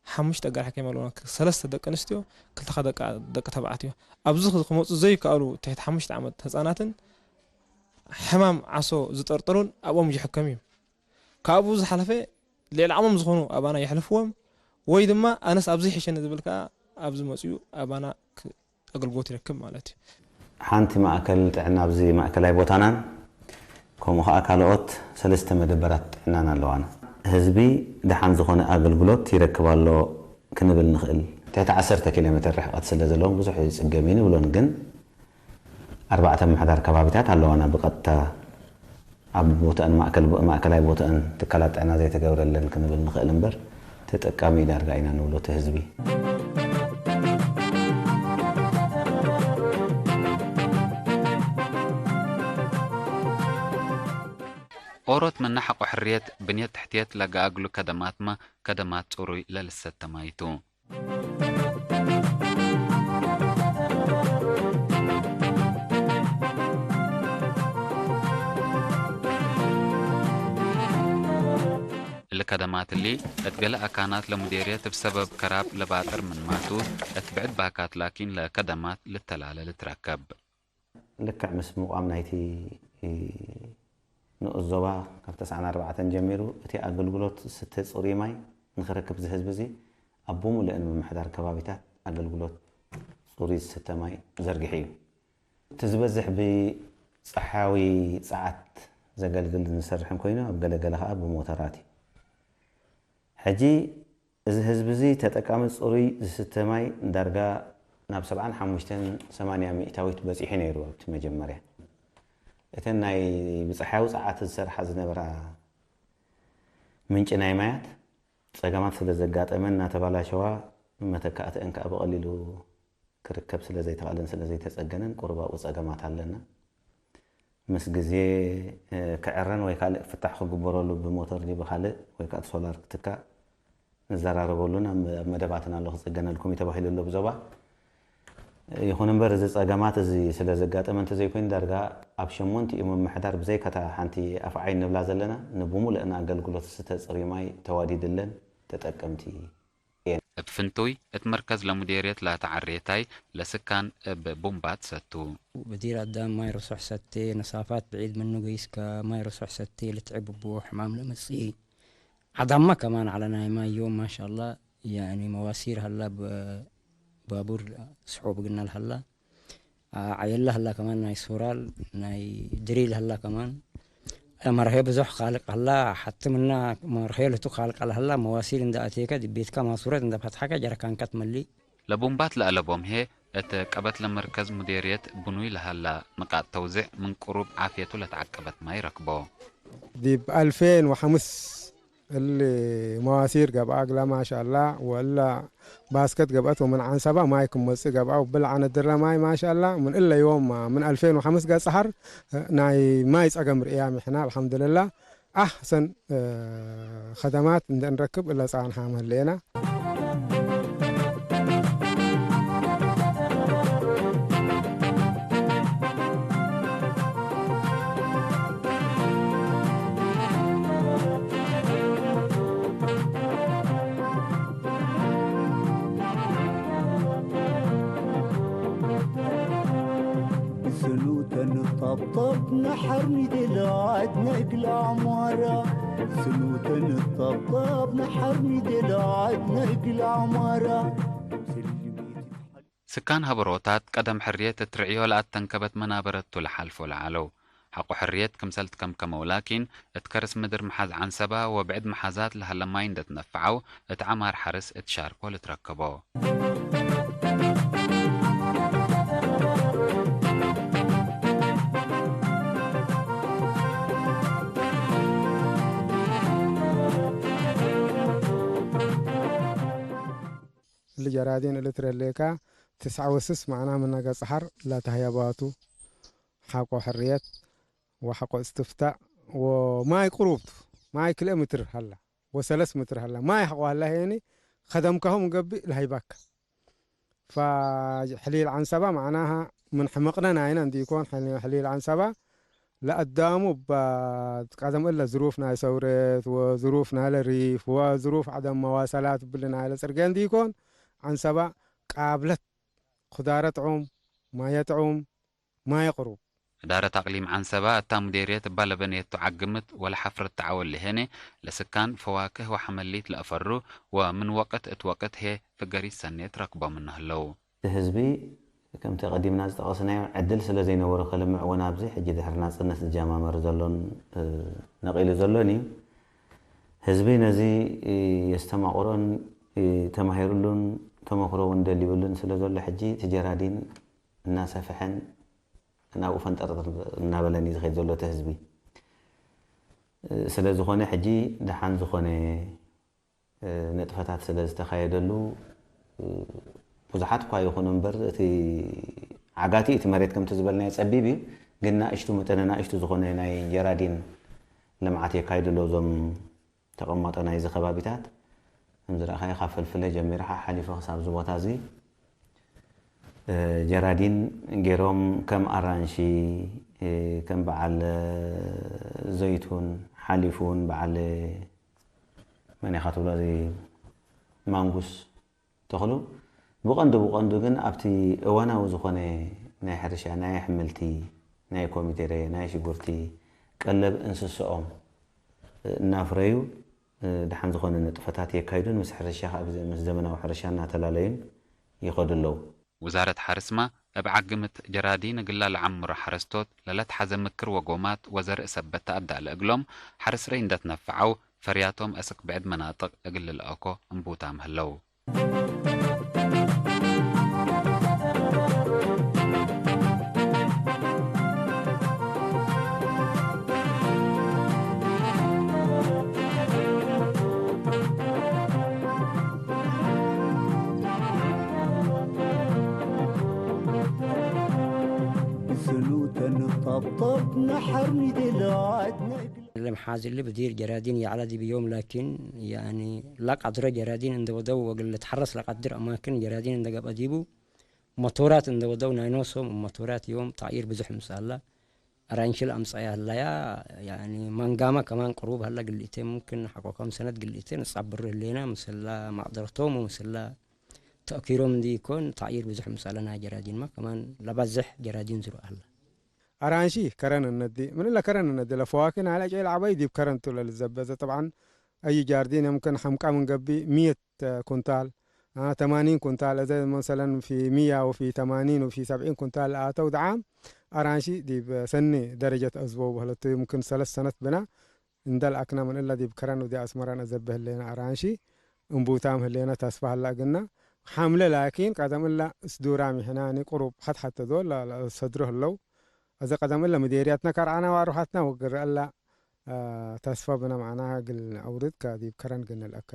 ሓሙሽተ ኣጋር ሓኪም ኣለዉና። ሰለስተ ደቂ ኣንስትዮ፣ ክልተ ደቂ፣ ደቂ ተባዕትዮ። ኣብዚ ክመጹ ዘይከኣሉ ትሕቲ ሓሙሽተ ዓመት ህጻናትን ሕማም ዓሶ ዝጠርጠሩን ኣብኦም ይሕከም እዩ። ካብኡ ዝሓለፈ ልዕሊ ዓቕሞም ዝኾኑ ኣባና የሕልፍዎም ወይ ድማ ኣነስ ኣብዚ ይሕሸኒ ዝብል ከኣ ኣብዚ መጺኡ ኣባና ክ-፣ ኣገልግሎት ይረክብ ማለት እዩ። ሓንቲ ማእከል ጥዕና ኣብዚ ማእከላይ ቦታናን ከምኡ ከኣ ካልኦት ሰለስተ መደበራት ጥዕናን ኣለዋና። ህዝቢ ደሓን ዝኾነ ኣገልግሎት ይረክብ ኣሎ ክንብል ንኽእል። ትሕቲ ዓሰርተ ኪሎ ሜተር ርሕቀት ስለ ዘለዎም ብዙሕ ይጽገም እዩ ንብሎን፣ ግን ኣርባዕተ ምሕዳር ከባቢታት ኣለዋና ብቐጥታ ኣብ ቦትአን ማእከል-፣ ማእከላይ ቦትአን ትካላት ጥዕና ዘይተገብረለን ክንብል ንኽእል እምበር፣ ተጠቃሚ ዳርጋ ኢና ንብሎ እቲ ህዝቢ። ኦሮት ምነ ሐቆ ሕርየት ብንየት ትሕትየት ለገአግሉ ከደማትመ ከደማት ጽሩይ ለልሰተማይቱ። እሊ ከደማት እሊ፣ እት ገሌ አካናት ለሙዴርየት እብ ሰበብ ከራብ ለባጥር ምንማቱ፣ እት ብዕድ ባካት ላኪን ለከደማት ልተላለ ልትረከብ። ልክዕ ምስ ምቋም ናይቲ ንኡስ ዞባ ካብ ተስዓን ኣርባዕተን ጀሚሩ፣ እቲ ኣገልግሎት ዝስተ ጽሩይ ማይ ንኽረክብ እዚ ህዝቢ እዚ ኣብ ብምሉእን ምምሕዳር ከባቢታት ኣገልግሎት ጽሩይ ዝስተ ማይ ዘርጊሑ እዩ። እቲ ዝበዝሕ ብጸሓያዊ ጸዓት ዘገልግልን ዝሰርሕን ኮይኑ፣ ኣብ ገለ ገለ ከኣ ብሞተራት እዩ። ሕጂ እዚ ህዝቢ እዚ ተጠቃሚ ጽሩይ ዝስተ ማይ ዳርጋ ናብ ሰብዓን ሓሙሽተን ሰማንያ ሚእታዊት በጺሑ ነይሩ ኣብቲ መጀመርያ። እተን ናይ ብጸሓያዊ ጸዓት ዝሰርሓ ዝነበራ ምንጪ ናይ ማያት ጸገማት ስለ ዘጋጠመን እናተባላሸዋ መተካእተአን ከዓ ብቐሊሉ ክርከብ ስለ ዘይተኽኣለን ስለ ዘይተጸገነን ቁሩብ ኣብኡ ጸገማት ኣለና። ምስ ግዜ ክዕረን ወይ ካልእ ፍታሕ ክግበረሉ ብሞተር ድዩ ብኻልእ ወይ ከዓ ብሶላር ክትካእ ንዘራረበሉን ኣብ መደባትን ኣሎ ክጽገነልኩም እዩ ተባሂሉ ኣሎ ብዞባ። ይኹን እምበር እዚ ጸገማት እዚ ስለ ዘጋጠመ እንተዘይኮይኑ ዳርጋ ኣብ ሸሞንቲኡ ምምሕዳር ብዘይካታ ሓንቲ ኣፍዓይ ንብላ ዘለና ንብሙሉእን ኣገልግሎት ዝስተ ጽሩይ ማይ ተዋዲድለን ተጠቀምቲ እየን። እብ ፍንቱይ እት መርከዝ ለሙዴርየት ላተ ዓርየታይ ለስካን እብ ቡምባት ሰቱ። بدير الدم ماي رسوح ستي نصافات بعيد منه قيس كماي رسوح ستي لتعب بو حمام لمسي عدمه كمان على ناي ماي يوم ما شاء الله يعني مواسير هلا ببابور سحوب قلنا هلا ዓየላ ህላ ከማን ናይ ሶራል ናይ ድሪል ህላ ከማን መርሄ ብዙሕ ካልቅ ህላ ሓቲ ምና መርሄ ልቱ ካልቅ ኣላ ህላ መዋሲል እንዳ ኣቴከ ቤትካ ማሱረት እንዳ ፈትሓከ ጀረካንካ ትመሊ። ለቡምባት ለኣለቦም ሄ እት ቀበት ለመርከዝ ሙዴርየት ብኑይ ለሃላ ንቃጥ ተውዝዕ ምን ቅሩብ ዓፍየቱ ለተዓቀበት ማይ ረክቦ። ዲብ ኣልፌን ወሐምስ እሊ መዋሲር ገብኣ እግላ ማሻላ ወእላ ባስከት ገብአት ወምን ዓንሰባ ማይ ክመጽእ ገብኣ ወብል ዓነ ድረ ማይ ማሻላ ምን እለ ዮም ምን ኣልፌን ወሐምስ ገጽ ሐር ናይ ማይ ጸገም ርእያም ይሕና ኣልሐምዱልላ ኣሕሰን ኸደማት እንደ እንረክብ እለ ጻንሓ ምህሌና። ስኑተን ጠብጠብ ንሓር ኒደላት ነግል ኣማራ ስኑተን ጠብጠብ ንሓር ኒደላት ነግል ኣማራ ስካን ሀበሮታት ቀደም ሕርየት እት ርዕዮ ለኣተንከበት መናበረቱ ለሓልፎ ለዓለው። ሐቆ ሕርየት ክምሰል ትከምከመው ላኪን እት ከርስ ምድር መሓዝ ዓንሰባ ወብዕድ መሓዛት ለሀለ ማይ እንደ ትነፍዓው እት ዐማር ሐርስ እት ሻርኮ ልትረከቦ። እሊ ጀራዲን እሊ ትረሌካ ትስዓ ወስስ ማዕና ምነ ገጽ ሐር ለተህየባቱ ሐቆ ሕርየት ወሐቆ እስትፍታእ ወማይ ቅሩብቱ ማይ ክልኤ ምትር ሀላ ወሰለስ ምትር ሀላ ማይ ሐቆ ሀላ ሄኒ ከደምካሁም ገብእ ለሀይባካ ፈሕሊል ዐንሰባ ማዕናሃ ምን ሕመቅነ ናይነ እንዲኮን ሕሊል ዐንሰባ ለአዳሙ እባ ቀደም እለ ዝሩፍ ናይ ሰውረት ወዝሩፍ ናይለ ሪፍ ወዝሩፍ ዐደም መዋሰላት እብሊ ናይለ ጽርግየ እንዲኮን ዐንሰባ ቃብለት ኩዳረ ጥዑም ማየ ጥዑም ማየ ቅሩብ። እዳረት አቅሊም ዐንሰባ እታ ሙዴርየት እባ ለበነየቱ ዐግምት ወለሐፍረት ተዐወል ለሄነ ለስካን ፈዋክህ ወሐመሊት ለአፈሩ ወምን ወቅት እት ወቅት ሄ ፍገሪት ሰኔት ረክቦ ምነ ህለው። እቲ ህዝቢ ከምቲ ቀዲምና ዝጠቐስናዮ ዕድል ስለ ዘይነበሮ ከልምዕ እውን ኣብዚ ሕጂ ድሕሪ ናፅነት ዝጀማመር ዘሎን ነቒሉ ዘሎን እዩ። ህዝቢ ነዚ የስተማቕሮን ተማሂሩሉን ተመክሮ እውን ደልዩሉን ስለ ዘሎ ሕጂ እቲ ጀራዲን እናሰፍሐን ናብኡ ፈንጠርጠር እናበለን እዩ ዝኸይድ ዘሎ እቲ ህዝቢ። ስለ ዝኾነ ሕጂ ደሓን ዝኾነ ንጥፈታት ስለ ዝተኻየደሉ ብዙሓት እኳ ይኹኑ እምበር እቲ ዓጋቲ እቲ መሬት ከምቲ ዝበልናዮ ጸቢብ እዩ፣ ግን ናእሽቱ መጠነ ናእሽቱ ዝኾነ ናይ ጀራዲን ልምዓት የካይዱ ኣለዉ እዞም ተቐማጦ ናይዚ ከባቢታት። ከም ዝረኣኻዮ ካብ ፈልፍለ ጀሚርካ ሓሊፉ ክሳብ እዚ ቦታ እዚ ጀራዲን ገይሮም ከም ኣራንሺ ከም በዓል ዘይቱን ሓሊፉ እውን በዓል መን ኢኻ ትብሎ እዚ ማንጉስ ተኽሉ ብቐንዱ ብቐንዱ ግን ኣብቲ እዋናዊ ዝኾነ ናይ ሕርሻ ናይ ኣሕምልቲ ናይ ኮሚደረ ናይ ሽጉርቲ ቀለብ እንስስኦም እናፍረዩ ደሓን ዝኾነ ንጥፈታት የካይዱን ምስ ሕርሻ ምስ ዘመናዊ ሕርሻ እናተላለዩን ይኸዱ ኣለዉ። ውዛረት ሓርስማ እብ ዓግምት ጀራዲን እግላ ለዐምሮ ሐረስቶት ለለትሐዘ ምክር ወጎማት ወዘርእ ሰበት ተአዳለ እግሎም ሐርስረይ እንደትነፈዐው ፈርያቶም እስክ ብዕድ መናጥቅ እግል ልልአኮ እምቡታም ህለው። طبطبنا حرمي دلعتنا. اللي محازل اللي بدير جرادين يعلى دي بيوم، لكن يعني لا قدر جرادين عند ودو وقل تحرس لا قدر أماكن جرادين عند قبل أديبو. ሞቶራት እንደ ወደው ናይ ኖሶም ሞቶራት እዮም። ታዕይር ብዙሕ ምስ ኣላ ኣራንሽል ኣምጻያ ኣላያ። ያኒ ማንጋማ ከማን ቅሩብ ሃላ ግልኢተ ሙምክን ሓቆ ከም ሰነት ግልኢተ ንጻብር ህሌና ምስላ ማቕደርቶም ምስላ ተእኪሮም እንዲ ይኮን። ታዕይር ብዙሕ ምስ ኣለና ጀራዲንማ ከማን ለባዝሕ ጀራዲን ዝሩ ኣላ። ኣራንሺ ከረን እነዲ ምን ለከረን እነዲ ለፈዋኪን ኣለ ጨል ዓባይ ዲብ ከረን ቱ ለልዘበዘ። ጠብዓን ኣይ ጃርዲን የምክን ሓምቃ ምን ገቢ ሚየት ኩንታል፣ አ፣ ተማኒን ኩንታል፣ እዘ መሰለን ፊ ሚያ ወፊ ተማኒን ወፊ ሰብዒን ኩንታል ለኣተው ደዓም ኣራንሺ ዲብ ሰኒ ደረጀት ኣዝበው በህለቱ። ይምክን ሰለስ ሰነት ብና እንደልኣክና ምን እላ ዲብ ከረን ወዲ ኣስመራን ኣዘበ ህሌና ኣራንሺ እምቡታም ህሌና ተስፋ ህላ ግና ሓምለ ላኪን ቀደም እላ ስዱራ ሚሕናኒ ቁሩብ ሓት ሓተ ዶ ላ፣ ላ፣ ሰድሮ ህለው። እዚ ቀደም እላ ምዴርያትና ካርዓና ዋሩሓትና ወግረ እላ ተስፋ ብና መዓና ግል ኣውርድ ካዲብ ከረን ግንል ኣካ።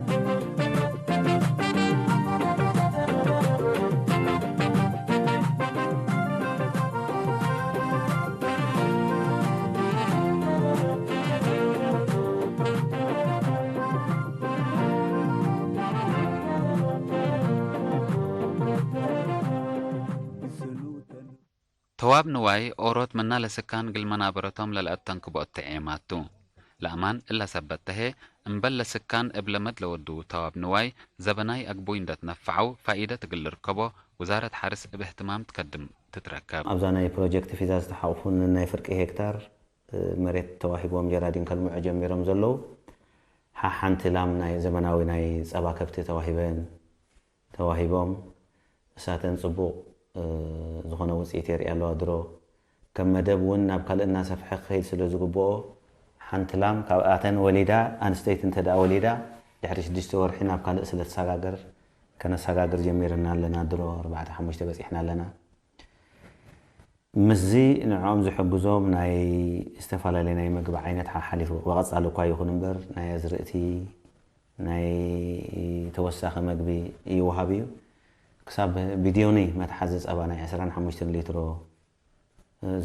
ተዋብ ንዋይ ኦሮት መና ለስካን ግል መናበረቶም ለልአተንክቦ እትዔማቱ። ለአማን እላ ሰበት ተሄ እምበል ለስካን እብ ለመድ ለወድዉ ተዋብ ንዋይ ዘበናይ አግቡይ እንደትነፈዐው ፋኢደት እግል ልርከቦ ውዛረት ሐርስ እብ እህትማም ትከድም ትትረከብ። ኣብዛ ናይ ፕሮጀክት ፊዛ ዝተሓቑፉ ንናይ ፍርቂ ሄክታር መሬት ተዋሂቦም ጀራዲን ከልምዑ ጀሚሮም ዘለዉ ሓሓንቲ ላም ናይ ዘመናዊ ናይ ጸባ ከብቲ ተዋሂበን ተዋሂቦም እሳተን ጽቡቕ ዝኾነ ውጽኢት የርእያ ኣለዋ ድሮ። ከም መደብ እውን ናብ ካልእ እናሰፍሐ ክኸይድ ስለ ዝግብኦ ሓንቲ ላም ካብኣተን ወሊዳ ኣንስተይቲ እንተ ደኣ ወሊዳ ድሕሪ ሽዱሽተ ወርሒ ናብ ካልእ ስለ ትሰጋገር ከነሰጋግር ጀሚርና ኣለና ድሮ ኣርባዕተ ሓሙሽተ በጺሕና ኣለና። ምስዚ ንዕኦም ዝሕግዞም ናይ ዝተፈላለየ ናይ ምግቢ ዓይነት ሓሓሊፉ ብቐጻሊ እኳ ይኹን እምበር ናይ ኣዝርእቲ ናይ ተወሳኺ መግቢ ይወሃብ እዩ። ክሳብ ቢድዮኒ መትሓዚ ጸባ ናይ ዕስራን ሓሙሽተን ሊትሮ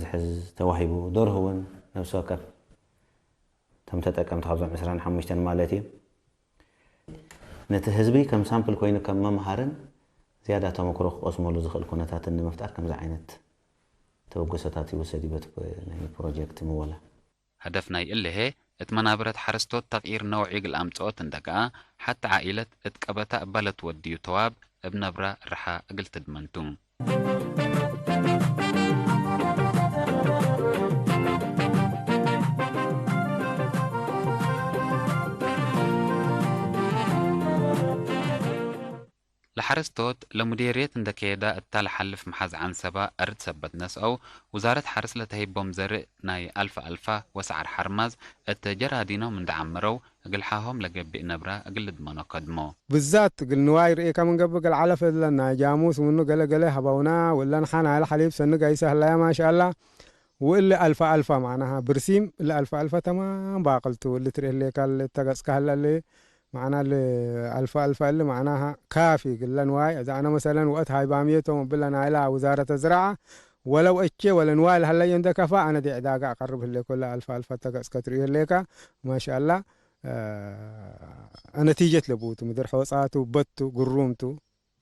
ዝሕዝ ተዋሂቡ። ደርሁ እውን ነብሲ ወከፍ እቶም ተጠቀምቲ ካብዞም ዕስራን ሓሙሽተን ማለት እዩ። ነቲ ህዝቢ ከም ሳምፕል ኮይኑ ከም መምሃርን ዝያዳ ተመክሮ ክቐስመሉ ዝኽእል ኩነታትን ንምፍጣር ከምዚ ዓይነት ተበገሶታት ይውሰድ እዩ በቲ ናይ ፕሮጀክት ምወላ። ሀደፍ ናይ እልሄ፣ እት መናብረት ሐረስቶት ተቅይር ነውዒ እግል አምጽኦት እንደገኣ፣ ሐቲ ዓኢለት እት ቀበታ እባ ለትወድዩ ተዋብ እብ ነብራ ርሓ እግል ትድመንቱ። ለሐረስቶት ለሙዴርየት እንደ ከየዳ እታ ለሐልፍ መሓዝ ዐንሰባ እርድ ሰበት ነስአው፣ ውዛረት ሐርስ ለተሀይቦም ዘርእ ናይ አልፈ አልፋ ወሰዓር ሐርማዝ እት ጀራዲኖም እንደ ዐምረው፣ እግል ሐሆም ለገብእ ነብራ እግል ልድመኖ ከድሞ። ብዛት እግል ንዋይ ርእየካ ምን ገብእ እግል ዐለፍ እለን ናይ ጃሙስ ምኑ ገለ ገለ ሀበውና፣ ወለን ሐ ናይለ ሐሊብ ሰኒ ጋይሰ ህላያ ማሻአላ። ወእሊ አልፈ አልፈ ማዕናሃ ብርሲም እሊ አልፈ አልፈ ተማም ባቅልቱ እሊ ትርኢ ህሌካ እሊ እተ ገጽካ ህለ እሊ ማዕና እሊ አልፈ አልፈ እሊ ማዕናሃ ካፊ እግለ ንዋይ እዛ አነ መሰለን ወእት ሃይባምየቶም እብለ ናይላ ውዛረተ ዝራዓ ወለው እቼ ወለ ንዋይ ለሀለየ እንደ ከፋ አነ ዲ ዕዳጋ አቀርብ ህሌኮ እለ አልፈ አልፈ እተ ገጽከ ትርእዩ ህሌካ ማሻአላ ነቲጀት ለብውቱ ምድር ሖጻቱ በቱ ግሩምቱ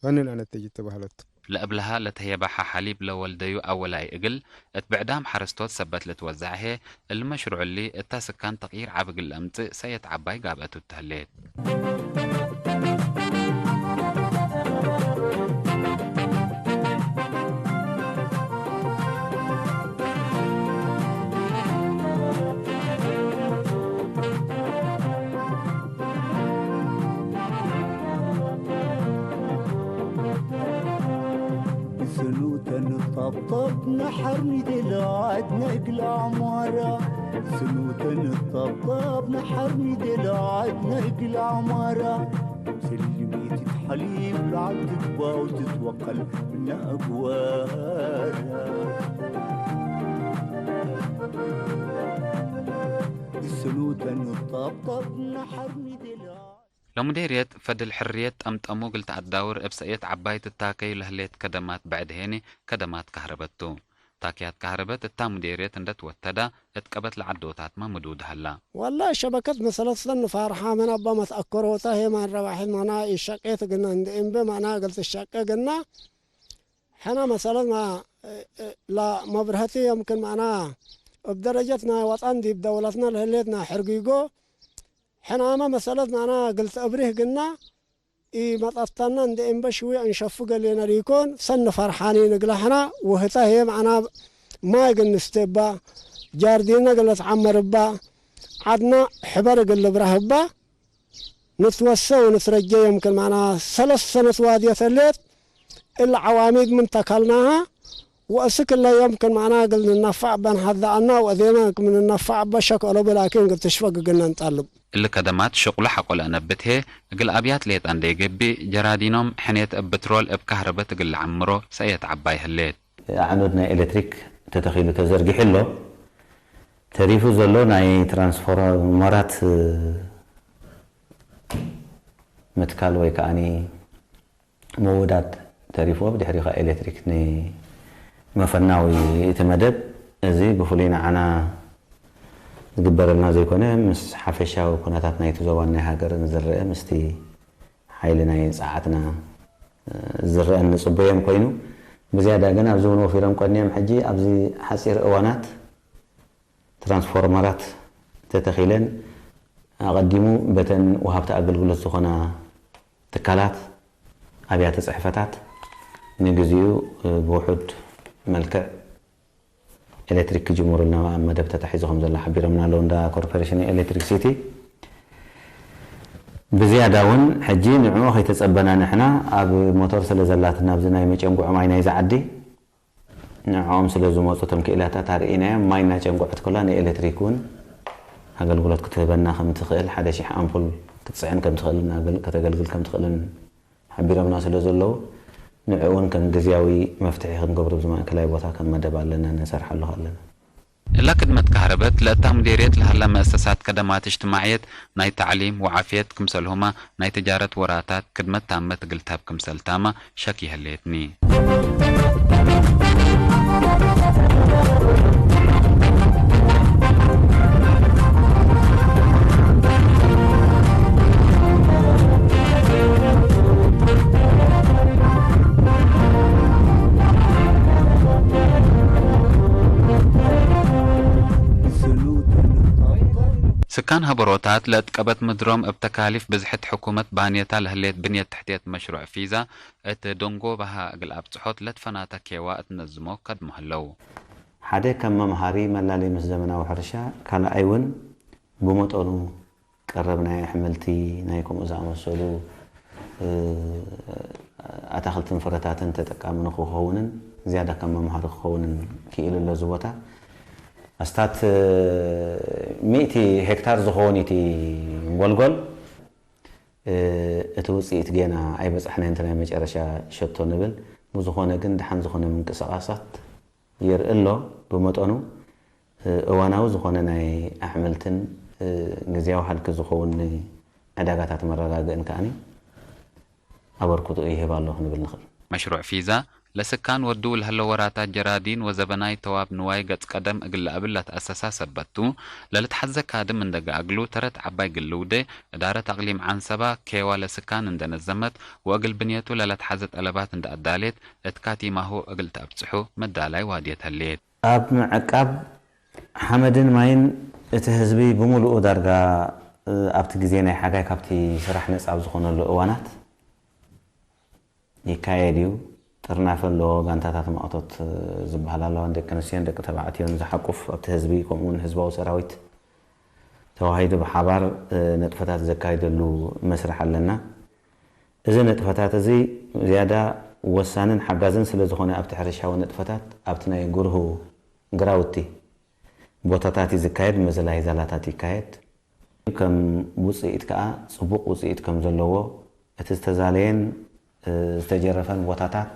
ፈንን አነተጅት ተባህለቱ። ለእብልሃ ለተህየባሐ ሐሊብ ለወልደዩ አወላይ እግል እት ብዕዳም ሐረስቶት ሰበት ልትወዛዕ ህዬ፣ እሊ መሽሩዕ እሊ እታ ስካን ተቅይር ዐቢ እግል ለአምጽእ ሰእየት ዐባይ ጋብአቱ ተህሌት። سنوتن طبطب نحر ندلعت نقل عمارة. سنوتن طبطب نحر ندلعت نقل عمارة. سلميت حليب لعد تكبا وتتوقل من أقوارا. سنوتن طبطب نحر ندلعت. ለሙዴርየት ፈድል ሕርየት ጠምጠሙ እግል ተአዳውር እብ ሰእየት ዐባይ ትታከዩ ለህሌት ከደማት ብዕድ ሄኒ ከደማት ካህረበት ቱ። ታኪያት ካህረበት እታ ሙዴርየት እንደትወተዳ እትቀበት ለዓዶታት ማምዱድ ሃላ። والله شبكة مثلث النفار حامن أبا ما تأكروا تهي ما الرواحي ما نا الشقيت قلنا عند إنبي ما نا قلت الشقي قلنا حنا مثلث ما لا مبرهتي يمكن معنا بدرجتنا وطن دي بدولتنا لهليتنا حرقيقو حنا ما مثلث معنا قلت أبريه قلنا إي مطفتنا عند إنبي شوي أنشف قلنا ليكون سن فرحاني نقلحنا وهتا هي معنا ما يقل نستبا جاردينا قلت عمر با عدنا حبر قل برهبا ንትወሰ ወንትረጀ የምክን ማዕና ሰለስተ ነትዋድየት ህሌት እለ ዓዋሚድ ምን ተከልናሃ ወእስክ እለ የምክን ማዕና እግል ንነፋዕ በን ሀዛአና ወእዜመ ክም ንነፋዕ በሸክ ኦሎ ብላኪን እግል ትሽፈግ እግል ነንጠልብ። እሊ ከደማት ሽቁሎ ሐቆለ አነብት ህዬ እግል አብያት ሌጣ እንዴ ገብእ ጀራዲኖም ሕኔት እብ ብትሮል እብ ካህረበት እግል ለዐምሮ ሰእየት ዐባይ ህሌት። ኣዕኑድ ናይ ኤሌክትሪክ ተተኺሉ ተዘርጊሑ ኣሎ። ተሪፉ ዘሎ ናይ ትራንስፎርመራት ምትካል ወይ ከዓኒ ምውዳድ ተሪፍዎ፣ ብድሕሪኡ ከዓ ኤሌክትሪክ ንመፈናዊ እቲ መደብ። እዚ ብፍሉይ ንዓና ዝግበረልና ዘይኮነ፣ ምስ ሓፈሻዊ ኩነታት ናይቲ ዞባን ናይ ሃገርን ዝረአ፣ ምስቲ ሓይሊ ናይ ጸዓትና ዝረአን ንጽበዮም ኮይኑ፣ ብዝያዳ ግን ኣብዚ እውን ወፊሮም ቀንዮም። ሕጂ ኣብዚ ሓጺር እዋናት ትራንስፎርመራት ተተኺለን፣ ኣቐዲሙ በተን ወሃብቲ ኣገልግሎት ዝኾና ትካላት፣ ኣብያተ ጽሕፈታት ንግዚኡ ብውሑድ መልክዕ ኤሌክትሪክ ክጅምሩልና ኣብ መደብ ተታሒዙ ከም ዘሎ ሓቢሮምና ኣለዉ፣ እንዳ ኮርፖሬሽን ኤሌክትሪክሲቲ። ብዝያዳ እውን ሕጂ ንዕኡ ከይተጸበና ንሕና ኣብ ሞተር ስለ ዘላትና ኣብዚ ናይ መጨንጉዒ ማይ ናይዚ ዓዲ ንዕኦም ስለ ዝመጹ እቶም ክኢላታት ኣርኢናዮም። ማይ እናጨንጎዐት ከላ ንኤሌክትሪክ እውን ኣገልግሎት ክትህበና ከም ትኽእል፣ ሓደ ሺሕ ኣምፑል ክትጽዕን ከም ትኽእልን ኣገል-፣ ከተገልግል ከም ትኽእልን ሓቢሮምና ስለ ዘለዉ፣ ንዕኡ እውን ከም ግዝያዊ መፍትሒ ክንገብሮ ኣብዚ ማእከላይ ቦታ ከም መደብ ኣለና፣ ንሰርሓሉ ኣለና። እላ ክድመት ካህረበት ለእታ ሙዴርየት ለሀላ መእሰሳት ከደማት እጅትማዕየት ናይ ተዕሊም ወዓፍየት ክምሰልሁመ ናይ ትጃረት ወራታት ክድመት ታመት እግል ተሀብ ክምሰል ታመ ሸክ ይሀሌትኒ። ስካን ሀበሮታት ለእት ቀበት ምድሮም እብ ተካሊፍ ብዝሕት ሕኩመት ባንየታ ለህሌት ብንየት ትሕትየት መሽሩዕ ፊዛ እት ደንጎ በሃ እግል ኣብጽሖት ለትፈናተ ኬዋ እት ነዝሞ ከድሞ ህለው። ሓደ ከም መምሃሪ መላሊ ምስ ዘመናዊ ሕርሻ፣ ካልኣይ እውን ብመጠኑ ቀረብ ናይ ኣሕምልቲ፣ ናይ ከምኡ ዝኣመሰሉ ኣታኽልትን ፍረታትን ተጠቃሚ ንክኸውንን ዝያዳ ከም መምሃሪ ክኸውንን ክኢሉ ኣሎ። እዚ ቦታ ኣስታት ሚእቲ ሄክታር ዝኸውን እቲ ጎልጎል እቲ ውፅኢት ጌና ኣይበፃሕናን፣ እቲ ናይ መጨረሻ ሸቶ ንብል። ብዝኾነ ግን ደሓን ዝኾነ ምንቅስቓሳት የርኢ ኣሎ። ብመጠኑ እዋናዊ ዝኾነ ናይ ኣሕምልትን ግዝያዊ ሃልኪ ዝኸውን ዕዳጋታት መረጋግእን ከኣ ኣበርክቶ ይህብ ኣሎ ክንብል ንኽእል። መሽሩዕ ፊዛ ለስካን ወድው ለህለ ወራታት ጀራዲን ወዘበናይ ተዋብ ንዋይ ገጽ ቀደም እግል ለአብል ለትአሰሳ ሰበት ቱ፣ ለልትሐዘ ካድም እንደ ገአግሉ ተረት ዐባይ ግልውዴ እዳረት አቅሊም ዐንሰባ ኬዋ ለስካን እንደ ነዘመት ወእግል ብንየቱ ለለትሐዘ ጠለባት እንደ አዳሌት እት ካቲማሁ እግል ተአብጽሑ መዳላይ ዋድየት ህሌት። ኣብ ምዕቃብ ሓመድን ማይን እቲ ህዝቢ ብምሉኡ ዳርጋ ኣብቲ ግዜ ናይ ሓጋይ ካብቲ ስራሕ ነጻ ኣብ ዝኾነሉ እዋናት ይካየድ እዩ። ጥርናፈ ኣለዎ፣ ጋንታታት ማእቶት ዝበሃል ኣለዋ፣ ንደቂ ኣንስትዮን ደቂ ተባዕትዮን ዝሓቁፍ ኣብቲ ህዝቢ ከምኡ እውን ህዝባዊ ሰራዊት ተዋሂዱ ብሓባር ንጥፈታት ዘካይደሉ መስርሕ ኣለና። እዚ ንጥፈታት እዚ ዝያዳ ወሳንን ሓጋዝን ስለ ዝኾነ ኣብቲ ሕርሻዊ ንጥፈታት ኣብቲ ናይ ጉርሁ ግራውቲ ቦታታት እዩ ዝካየድ፣ ምዝላይ ዛላታት ይካየድ። ከም ውፅኢት ከዓ ፅቡቕ ውፅኢት ከም ዘለዎ እቲ ዝተዛለየን ዝተጀረፈን ቦታታት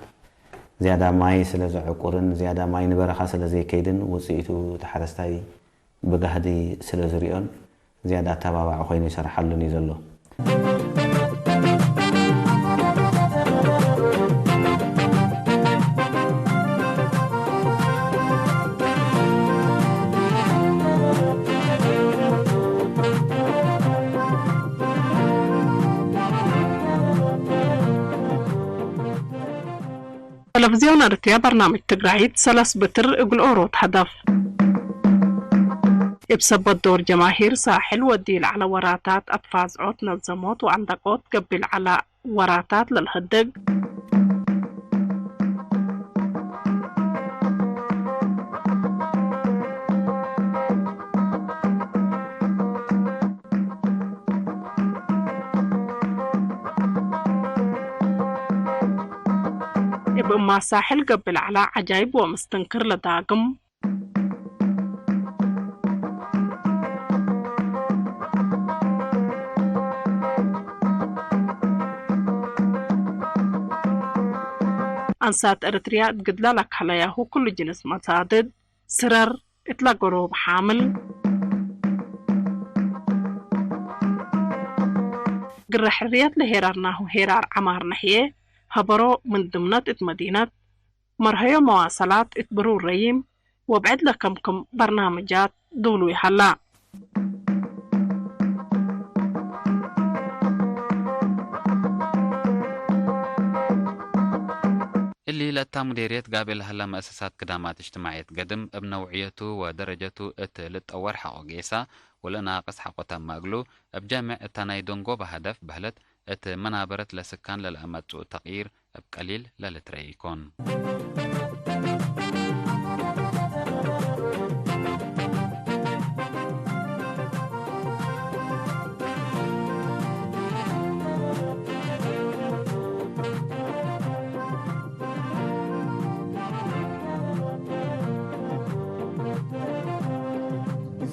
ዝያዳ ማይ ስለ ዘዕቁርን ዝያዳ ማይ ንበረኻ ስለ ዘይከይድን ውፅኢቱ እቲ ሓረስታይ ብጋህዲ ስለ ዝሪኦን ዝያዳ ኣተባባዒ ኮይኑ ይሰርሓሉን እዩ ዘሎ። ኣብ ዚዮን ኣርትያ በርናምጅ ትግራይት ሰለስ ብትር እግል ኦሮት ሀደፍ። እብ ሰበት ዶር ጀማሂር ሳሕል ወዲ ለዐለ ወራታት ኣትፋዝዖት ነዘሞት ወአንደቆት ገብእ ለዐለ ወራታት ለልሀድግ። እብ እማት ሳሕል ገብእ ለዐለ ዐጃይብ ወምስትንክር ለዳግም። አንሳት ኤረትርያ እት ግድላ ለካለያሁ ኩሉ ጅንስ መሳድድ፣ ስረር፣ እት ለገሮብ ሓምል፣ ግረ ሕርየት ለሄራርናሁ ሄራር ዐማር ነሕዬ፣ ሀበሮ ምን ድምነት እት መዲነት፣ መርሀዮ መዋሰላት እት ብሩር ረዪም ወብዕድ ለከምክም በርናምጃት ዱሉይ ሀላ። እሊ ለታ ሙዴርየት ጋብእ ለሀላ መአሰሳት ክዳማት እጅትማዕየት ገድም እብ ነውዕየቱ ወደረጀቱ እት ልጠወር ሐቆ ጌሳ ወለናቅስ ሐቆ ተማ እግሉ፣ እብ ጀምዕ እታ ናይ ደንጎበ ሀደፍ በህለት እት መናበረት ለስካን ለለአመጽኡ ተቅይር እብ ቀሊል ለልትረኤ ኢኮን።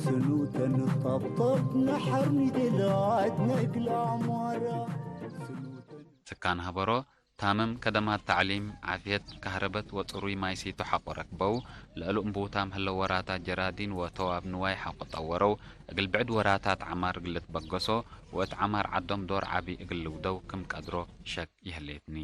ስኑተን ጠብጠብ ነሐር ኒደላት ነእግል አማራ። ስካን ሀበሮ፣ ታምም ከደማት ተዕሊም፣ ዓፍየት፣ ካህረበት ወጽሩይ ማይ ሲቶ ሐቆ ረክበው፣ ለእሉ እምብውታም ህለው ወራታት ጀራዲን ወተዋብ ንዋይ ሐቆ ጠወረው፣ እግል ብዕድ ወራታት ዐማር እግል ልትበገሶ ወእት ዐማር ዐዶም ዶር ዐቢ እግል ልውደው ክም ቀድሮ ሸክ ይህሌትኒ።